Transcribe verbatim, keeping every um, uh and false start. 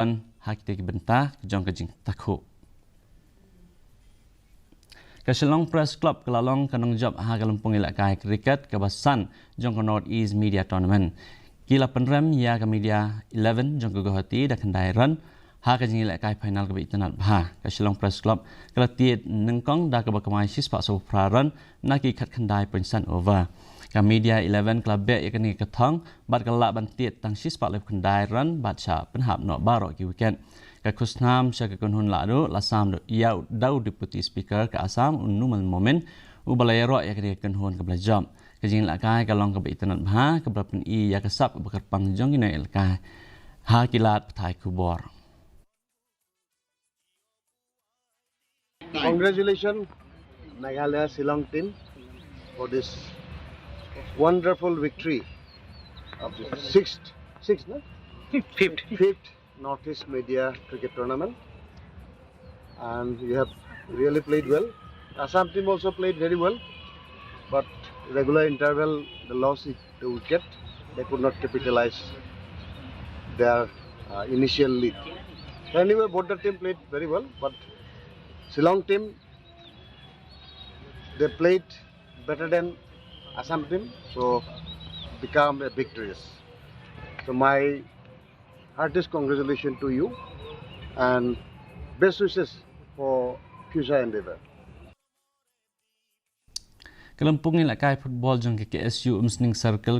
ha kite ki bynta jong ka jingtakhuh. Ka Shillong Press Club ka la long ka nongjop ha ka lympung ïalehkai cricket kaba san jong ka North East Media Tournament. Ki la pynrem ïa ka Media eleven jong ka Guwahati da khyndai run ha ka jingïalehkai final kaba itynnad bha. Ka Shillong Press Club ka la tied nyngkong da kaba kamai shispah saw phra run na ki khatkhyndai point san over. Ka Media eleven ka la beh ïa kane ka thong bad ka la lah ban tied tang shispah laiphew khyndai run bad shah pynhap noh baroh ki wicket. Ka khusnam sha ka kynhun lahduh la sam ïa u, da u Deputy Speaker ka Assam, u Numal Momin, uba la ïaroh ïa kane ka kynhun kaba la jop. Ka jingïalehkai ka long kaba itynnad bha, kaba la pyni ïa ka sap kaba kyrpang jong ki nongïalehkai ha ki lad pathai khubor. Congratulations, Meghalaya Shillong team, for this wonderful victory of the sixth, sixth, no? Fifth. Fifth Northeast Media Cricket Tournament. And you have really played well. Assam team also played very well, but regular interval, they lost it, the wicket. They could not capitalize their uh, initial lead. So anyway, both the team played very well, but Shillong team, they played better than Assam team, so become a victorious. So my heartiest congratulations to you and best wishes for future endeavor. Ka lympung ïalehkai football jong ka K S U Umsning Circle